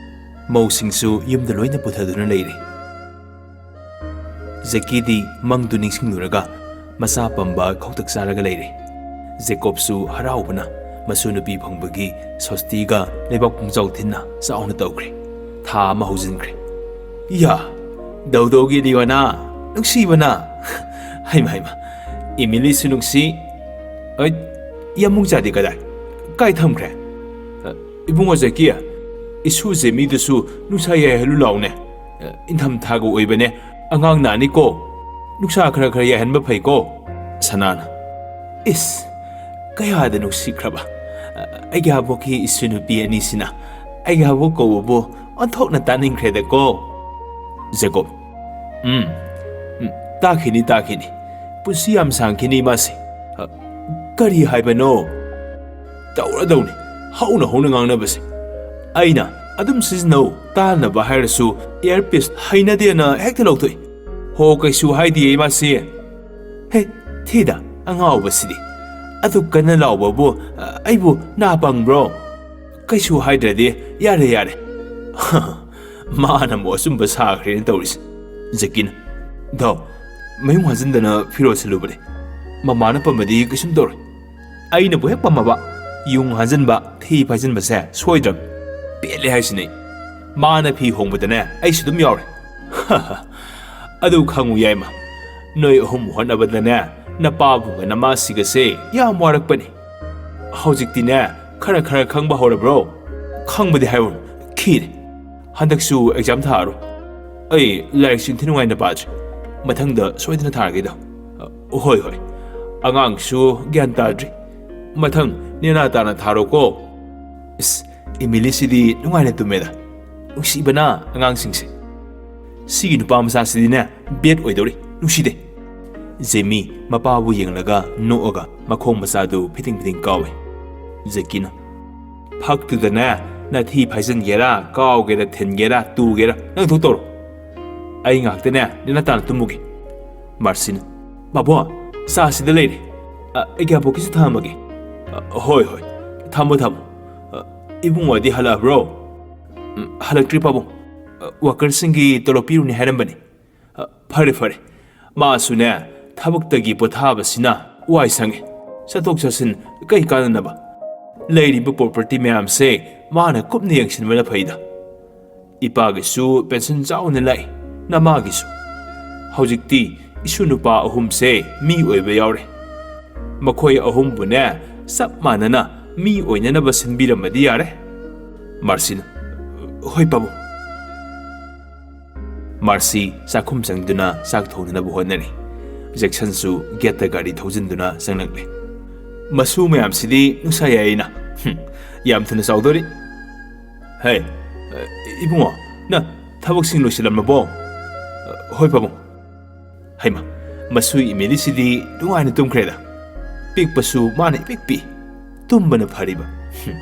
ꯃꯧꯁꯤꯡꯁꯨ ꯌꯨꯝꯗ ꯂꯣꯏꯅ ꯄꯨꯊꯗꯨꯅ ꯂꯩꯔꯦ꯫ ꯖꯦꯀꯤꯗꯤ ꯃꯪꯗꯨ ꯅꯤꯡꯁꯤꯡꯂꯨꯔꯒ ꯃꯆꯥ ꯄꯝꯕ ꯈꯧꯇꯛ ꯆꯥꯔꯒ ꯂꯩꯔꯦ꯫ ꯖꯦꯀꯣꯕꯁꯨ ꯍꯔꯥꯎꯕꯅ ꯃꯁꯨ ꯅꯨꯄꯤ ꯐꯪꯕꯒꯤ ꯁꯣꯁꯇꯤꯒ ꯂꯩꯕꯥꯛ ꯄꯨꯡꯖꯥꯎ ꯊꯤꯟꯅ ꯆꯥꯎꯅ ꯇꯧꯈ꯭ꯔꯦ꯫ ꯊꯥ ꯑꯃ ꯍꯧꯖꯤꯟꯈ꯭ꯔꯦ꯫ "ꯌꯥ, ꯗꯧꯗꯧꯒꯤ ꯂꯤꯌꯣꯅꯥ, ꯅꯨꯡꯁꯤꯕꯅ꯫ ꯍꯩꯃ, ꯍꯩꯃ, ꯏꯃꯤꯂꯤꯁꯨ ꯅꯨꯡꯁꯤ꯫ ꯑꯩ, ꯌꯥꯝꯕꯨꯡ ꯆꯥꯗꯤ ꯀꯗꯥꯏ? ꯀꯥꯏ ꯊꯝꯈ꯭ꯔꯦ? ꯑ, ꯏꯕꯨꯡꯉꯣ ꯖꯦꯀꯤ, ꯏꯁꯨ ꯖꯦꯃꯤꯗꯨꯁꯨ ꯅꯨꯡꯁꯥ ꯌꯥꯏꯍꯜꯂꯨ ꯂꯥꯎꯅꯦ꯫ ꯑ, ꯏꯪꯊꯝꯊꯥꯒ ꯑꯣꯏꯕꯅꯦ, ꯑꯉꯥꯡ ꯅꯥꯅꯤꯀꯣ꯫ ꯅꯨꯡꯁꯥ ꯈꯔ ꯈꯔ ꯌꯥꯏꯍꯟꯕ ꯐꯩꯀꯣ꯫ ꯁꯅꯥꯅ, ꯏꯁ, ꯀꯌꯥꯗ ꯅꯨꯡꯁꯤꯈ꯭ꯔꯕ꯫ ꯑ, ꯑꯩꯒꯤ ꯑꯕꯣꯛꯀꯤ ꯏꯁꯨ ꯅꯨꯄꯤ ꯑꯅꯤꯁꯤꯅ ꯑꯩꯒꯤ ꯑꯕꯣꯛ ꯀꯧꯕꯕꯨ ꯑꯣꯟꯊꯣꯛꯅ ꯇꯥꯅꯤꯡꯈ꯭ꯔꯦꯗꯀꯣ꯫ ꯖꯦꯀꯣꯕ, ꯎꯝ, ꯎꯝ, ꯇꯥꯈꯤꯅꯤ, ꯇꯥꯈꯤꯅꯤ꯫ ꯄꯨꯟꯁꯤ ꯌꯥꯝ ꯁꯥꯡꯈꯤꯅꯤ ꯃꯥꯁꯦ꯫ ꯑ, ꯀꯔꯤ ꯍꯥꯏꯕꯅꯣ? ꯇꯧꯔꯗꯧꯅꯤ, ꯍꯧꯅ ꯍꯧꯅ ꯉꯥꯡꯅꯕꯁꯦ꯫ ꯑꯩꯅ ꯑꯗꯨꯝ ꯁꯤꯖꯤꯟꯅꯧ, ꯇꯥꯅꯕ ꯍꯥꯏꯔꯁꯨ earpiece ꯍꯩꯅꯗꯦꯅ ꯍꯦꯛꯇ ꯂꯧꯊꯣꯛꯏ꯫ ꯍꯣ, ꯀꯩꯁꯨ ꯍꯥꯏꯗꯤꯌꯦ ꯃꯥꯁꯦ꯫ ꯍꯦ, ꯊꯤꯗ, ꯑꯉꯥꯎꯕꯁꯤꯗꯤ꯫ ꯑꯗꯨ ꯀꯟꯅ ꯂꯥꯎꯕꯕꯨ, ꯑ, ꯑꯩꯕꯨ ꯅꯥ ꯄꯪꯕ꯭ꯔꯣ? ꯀꯩꯁꯨ ꯍꯥꯏꯗ꯭ꯔꯗꯤ ꯌꯥꯔꯦ, ꯌꯥꯔꯦ꯫ ꯃꯥꯅ ꯑꯃꯨꯛ ꯑꯆꯨꯝꯕ ꯁꯥꯈ꯭ꯔꯦꯅ ꯇꯧꯔꯤꯁꯦ꯫ ꯖꯦꯀꯤꯅ, ꯗꯥꯎ, ꯃꯌꯨꯡ ꯍꯥꯖꯤꯟꯗꯅ ꯐꯤꯔꯣꯜ ꯁꯦꯠꯂꯨꯕꯅꯦ꯫ ꯃꯃꯥꯅ ꯄꯝꯕꯗꯤ ꯀꯩꯁꯨꯝ ꯇꯧꯔꯣꯏ꯫ ꯑꯩꯅꯕꯨ ꯍꯦꯛ ꯄꯝꯃꯕ, ꯌꯨꯡ ꯍꯥꯖꯤꯟꯕ, ꯊꯤ ꯐꯥꯏꯖꯤꯟꯕꯁꯦ ꯁꯣꯏꯗ꯭ꯔꯕꯅꯤ꯫ ꯄꯦꯜꯂꯦ ꯍꯥꯏꯁꯤꯅꯦ꯫ ꯃꯥꯅ ꯐꯤ ꯍꯣꯡꯕꯗꯅꯦ ꯑꯩꯁꯨ ꯑꯗꯨꯝ ꯌꯥꯎꯔꯦ꯫ ꯑꯗꯨ ꯈꯪꯉꯨ ꯌꯥꯏꯃ, ꯅꯣꯏ ꯑꯍꯨꯝ ꯍꯣꯠꯅꯕꯗꯅꯦ ꯅꯄꯥꯕꯨꯡꯒ ꯅꯃꯥꯁꯤꯒꯁꯦ ꯌꯥꯝ ꯋꯥꯔꯛꯄꯅꯤ꯫ ꯍꯧꯖꯤꯛꯇꯤꯅꯦ ꯈꯔ ꯈꯔ ꯈꯪꯕ ꯍꯧꯔꯕ꯭ꯔꯣ? ꯈꯪꯕꯗꯤ ꯍꯥꯏꯔꯨꯅꯨ, ꯈꯤꯔꯦ꯫ ꯍꯟꯗꯛꯁꯨ exam ꯊꯥꯔꯣ꯫ ꯑꯩ ꯂꯥꯏꯔꯤꯛꯁꯨ ꯏꯟꯊꯤ ꯅꯨꯡꯉꯥꯏꯅ ꯄꯥꯗ꯭ꯔꯤ꯫ ꯃꯊꯪꯗ ꯁꯣꯏꯗꯅ ꯊꯥꯔꯒꯦꯗ꯫ ꯍꯣꯏ, ꯍꯣꯏ꯫ ꯑꯉꯥꯡꯁꯨ ꯒ꯭ꯌꯥꯟ ꯇꯥꯗ꯭ꯔꯤ꯫ ꯃꯊꯪ ꯅꯦꯅꯥ ꯇꯥꯅ ꯊꯥꯔꯣꯀꯣ꯫ ꯏꯁ, ꯏꯃꯤꯂꯤꯁꯤꯗꯤ ꯅꯨꯡꯉꯥꯏꯅ ꯇꯨꯝꯃꯦꯗ꯫ ꯅꯨꯡꯁꯤꯕꯅ ꯑꯉꯥꯡꯁꯤꯡꯁꯦ꯫ ꯁꯤꯒꯤ ꯅꯨꯄꯥ ꯃꯆꯥꯁꯤꯗꯤꯅꯦ bad ꯑꯣꯏꯗꯧꯔꯤ, ꯅꯨꯡꯁꯤꯗꯦ꯫ ꯖꯦꯃꯤ ꯃꯄꯥꯕꯨ ꯌꯦꯡꯂꯒ ꯅꯣꯛꯑꯒ ꯃꯈꯣꯡ ꯃꯆꯥꯗꯨ ꯐꯤꯗꯤꯡ ꯐꯤꯗꯤꯡ ꯀꯥꯎꯏ꯫ ꯖꯦꯀꯤꯅ, ꯐꯛꯇꯨꯗꯅꯦ ꯅꯊꯤ ꯐꯥꯏꯖꯟꯒꯦꯔꯥ, ꯀꯥꯎꯒꯦꯔꯥ, ꯊꯤꯟꯒꯦꯔꯥ, ꯇꯨꯒꯦꯔꯥ, ꯅꯪ ꯊꯣꯛ ꯇꯧꯔꯣ꯫ ꯑꯩ ꯉꯥꯏꯍꯥꯛꯇꯅꯦ ꯅꯦꯅꯥ ꯇꯥꯅ ꯇꯨꯝꯃꯨꯒꯦ꯫ ꯃꯥꯔꯁꯤꯅ, ꯕꯥꯕꯣ, ꯆꯥ ꯁꯤꯗ ꯂꯩꯔꯦ꯫ ꯑ, ꯑꯩꯒꯤ ꯑꯕꯣꯛꯀꯤꯁꯨ ꯊꯝꯃꯒꯦ꯫ ꯑ, ꯍꯣꯏ, ꯍꯣꯏ꯫ ꯊꯝꯃꯣ, ꯊꯝꯃꯣ꯫ ꯑ, ꯏꯕꯨꯡꯉꯣꯗꯤ ꯍꯜꯂꯛꯑꯕ꯭ꯔꯣ? ꯎꯝ, ꯍꯜꯂꯛꯇ꯭ꯔꯤ ꯄꯥꯕꯨꯡ꯫ ꯑ, ꯋꯥꯀꯔꯁꯤꯡꯒꯤ ꯇꯣꯂꯣꯞ ꯄꯤꯔꯨꯅꯤ ꯍꯥꯏꯔꯝꯕꯅꯤ꯫ ꯑ, ꯐꯔꯦ, ꯐꯔꯦ꯫ ꯃꯥꯁꯨꯅꯦ, ꯊꯕꯛꯇꯒꯤ ꯄꯣꯊꯥꯕꯁꯤꯅ ꯋꯥꯏ ꯁꯪꯉꯦ꯫ ꯆꯠꯊꯣꯛ ꯆꯠꯁꯤꯟ ꯀꯩ ꯀꯥꯟꯅꯅꯕ? ꯂꯩꯔꯤꯕ property ꯃꯌꯥꯝꯁꯦ ꯃꯥꯅ ꯀꯨꯞꯅ ꯌꯦꯡꯁꯤꯟꯕꯅ ꯐꯩꯗ꯫ ꯏꯄꯥꯒꯤꯁꯨ pension ꯆꯥꯎꯅ ꯂꯥꯛꯏ, ꯅꯃꯥꯒꯤꯁꯨ꯫ ꯍꯧꯖꯤꯛꯇꯤ ꯏꯁꯨ ꯅꯨꯄꯥ ꯑꯍꯨꯝꯁꯦ ꯃꯤ ꯑꯣꯏꯕ ꯌꯥꯎꯔꯦ꯫ ꯃꯈꯣꯏ ꯑꯍꯨꯝꯕꯨꯅꯦ, ꯆꯞ ꯃꯥꯟꯅꯅ ꯃꯤ ꯑꯣꯏꯅꯅꯕ ꯁꯤꯟꯕꯤꯔꯝꯃꯗꯤ ꯌꯥꯔꯦ꯫ ꯃꯥꯔꯁꯤꯅ, "ꯍꯣꯏ ꯄꯥꯕꯨꯡ"꯫ ꯃꯥꯔꯁꯤ ꯆꯥꯛꯈꯨꯝ ꯆꯪꯗꯨꯅ ꯆꯥꯛ ꯊꯣꯡꯅꯅꯕ ꯍꯣꯠꯅꯔꯤ꯫ ꯖꯦꯛꯁꯟꯁꯨ ꯒꯦꯠꯇ ꯒꯥꯔꯤ ꯊꯧꯖꯤꯟꯗꯨꯅ ꯆꯪꯂꯛꯂꯦ꯫ "ꯃꯁꯨ ꯃꯌꯥꯝꯁꯤꯗꯤ ꯅꯨꯡꯁꯥ ꯌꯥꯏꯅ꯫ ꯍꯨꯝ, ꯌꯥꯝ ꯊꯨꯅ ꯆꯥꯎꯗꯣꯔꯤ꯫ ꯍꯦ, ꯏꯕꯨꯡꯉꯣ, ꯅꯪ ꯊꯕꯛꯁꯤꯡ ꯂꯣꯏꯁꯤꯜꯂꯝꯂꯕꯣ?" "ꯍꯣꯏ ꯄꯥꯕꯨꯡ"꯫ ꯍꯩꯃ, ꯃꯁꯨ ꯏꯃꯦꯂꯤꯁꯤꯗꯤ ꯅꯨꯡꯉꯥꯏꯅ ꯇꯨꯝꯈ꯭ꯔꯦꯗ꯫ ꯄꯤꯛꯄꯁꯨ ꯃꯥꯅ ꯏꯄꯤꯛ ꯄꯤ꯫ ꯇꯨꯝꯕꯅ ꯐꯔꯤꯕ꯫ ꯍꯨꯝ,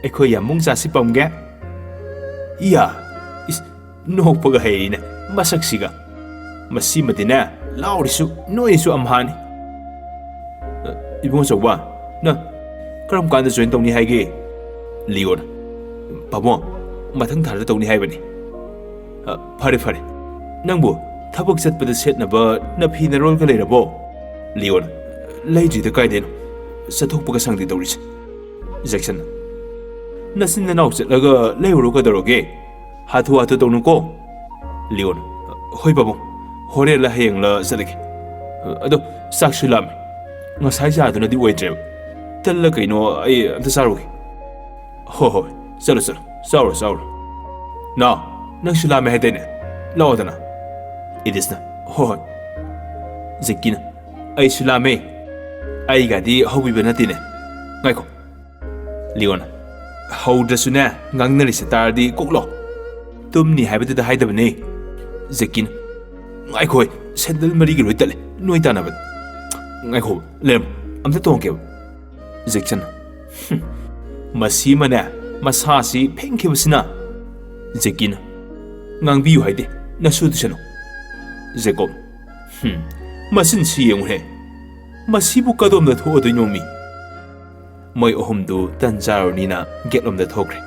ꯑꯩꯈꯣꯏ ꯌꯥꯝꯕꯨꯡ ꯆꯥꯁꯤ ꯄꯝꯒꯦ꯫ ꯏꯌꯥ, ꯏꯁ, ꯅꯣꯛꯄꯒ ꯍꯩꯔꯤꯅꯦ ꯃꯁꯛꯁꯤꯒ꯫ ꯃꯁꯤꯃꯗꯤꯅꯦ, ꯂꯥꯎꯔꯤꯁꯨ ꯅꯣꯏꯔꯤꯁꯨ ꯑꯝꯍꯥꯅꯤ꯫ "ꯏꯕꯨꯡ ꯑꯆꯧꯕ, ꯅꯪ ꯀꯔꯝ ꯀꯥꯟꯗ ꯖꯣꯏꯟ ꯇꯧꯅꯤ ꯍꯥꯏꯒꯦ?" ꯂꯤꯌꯣꯅ, "ꯄꯥꯕꯨꯡ, ꯃꯊꯪ ꯊꯥꯗ ꯇꯧꯅꯤ ꯍꯥꯏꯕꯅꯤ"꯫ "ꯑ, ꯐꯔꯦ, ꯐꯔꯦ꯫ ꯅꯪꯕꯨ ꯊꯕꯛ ꯆꯠꯄꯗ ꯁꯦꯠꯅꯕ ꯅꯐꯤ ꯅꯔꯣꯜꯒ ꯂꯩꯔꯕꯣ?" ꯂꯤꯌꯣꯅ, "ꯂꯩꯗ꯭ꯔꯤꯗ, ꯀꯥꯏꯗꯩꯅꯣ? ꯆꯠꯊꯣꯛꯄꯒ ꯁꯪꯗꯦ ꯇꯧꯔꯤꯁꯦ"꯫ ꯖꯦꯛꯁꯟꯅ, "ꯅꯆꯤꯟ ꯅꯅꯥꯎ ꯆꯠꯂꯒ ꯂꯩꯔꯨꯔꯣ, ꯀꯩꯗꯧꯔꯒꯦ? ꯍꯥꯊꯨ ꯍꯥꯊꯨ ꯇꯧꯅꯨꯀꯣ"꯫ ꯂꯤꯌꯣꯅ, "ꯍꯣꯏ ꯄꯥꯕꯨꯡ, ꯍꯣꯔꯦꯟꯂ ꯍꯌꯦꯡꯂ ꯆꯠꯂꯒꯦ꯫ ꯑꯗꯣ ꯆꯥꯛꯁꯨ ꯂꯥꯝꯃꯦ꯫ ꯉꯁꯥꯏ ꯆꯥꯗꯨꯅꯗꯤ ꯑꯣꯏꯗ꯭ꯔꯦꯕ꯫ ꯇꯜꯂ ꯀꯩꯅꯣ ꯑꯩ ꯑꯝꯇ ꯆꯥꯔꯨꯒꯦ"꯫ "ꯍꯣꯏ, ꯍꯣꯏ, ꯆꯠꯂꯣ, ꯆꯠꯂꯣ, ꯆꯥꯎꯔꯣ, ꯆꯥꯎꯔꯣ꯫ ꯅꯥꯎ, ꯅꯪꯁꯨ ꯂꯥꯝꯃꯦ ꯍꯥꯏꯗꯥꯏꯅꯦ? ꯂꯥꯛꯑꯣꯗꯅ"꯫ ꯏꯗꯤꯁꯅ, "ꯍꯣꯏ, ꯍꯣꯏ"꯫ ꯖꯦꯛꯀꯤꯅ, "ꯑꯩꯁꯨ ꯂꯥꯝꯃꯦ꯫ ꯑꯩꯒꯗꯤ ꯍꯧꯕꯤꯕ ꯅꯠꯇꯦꯅꯦ꯫ ꯉꯥꯏꯈꯣ"꯫ ꯂꯤꯌꯣꯅ, "ꯍꯧꯗ꯭ꯔꯁꯨꯅꯦ, ꯉꯥꯡꯅꯔꯤꯁꯦ ꯇꯥꯔꯗꯤ ꯀꯣꯛ ꯂꯥꯎ꯫ ꯇꯨꯝꯅꯤ ꯍꯥꯏꯕꯗꯨꯗ ꯍꯥꯏꯗꯕꯅꯦ"꯫ ꯖꯦꯛꯀꯤꯅ, "ꯉꯥꯏꯈꯣ, ꯁꯦꯟꯗꯜ ꯃꯔꯤꯒ ꯂꯣꯏ ꯇꯠꯂꯦ, ꯅꯣꯏ ꯇꯥꯟꯅꯕꯗ꯫ ꯉꯥꯏꯈꯣ, ꯂꯩꯔꯝꯃꯣ, ꯑꯝꯇ ꯇꯣꯡꯉꯛꯀꯦꯕ"꯫ ꯖꯦꯛꯁꯟ, "ꯍꯨꯝ, ꯃꯁꯤ ꯑꯃꯅꯦ, ꯃꯁꯥꯁꯤ ꯐꯦꯡꯈꯤꯕꯁꯤꯅ"꯫ ꯖꯦꯛꯀꯤꯅ, "ꯉꯥꯡꯕꯤꯌꯨ ꯍꯥꯏꯗꯦ, ꯅꯁꯨ ꯇꯨꯁꯅꯨ"꯫ ꯖꯦꯀꯣꯕ, "ꯍꯨꯝ, ꯃꯆꯤꯟꯁꯤ ꯌꯦꯡꯉꯨꯍꯦ, ꯃꯁꯤꯕꯨ ꯀꯗꯣꯝꯗ ꯊꯣꯛꯑꯗꯣꯏꯅꯣ ꯃꯤ?" ꯃꯣꯏ ꯑꯍꯨꯝꯗꯨ ꯇꯟ ꯆꯥꯔꯨꯅꯤꯅ ꯒꯦꯠꯂꯣꯝꯗ ꯊꯣꯛꯈ꯭ꯔꯦ꯫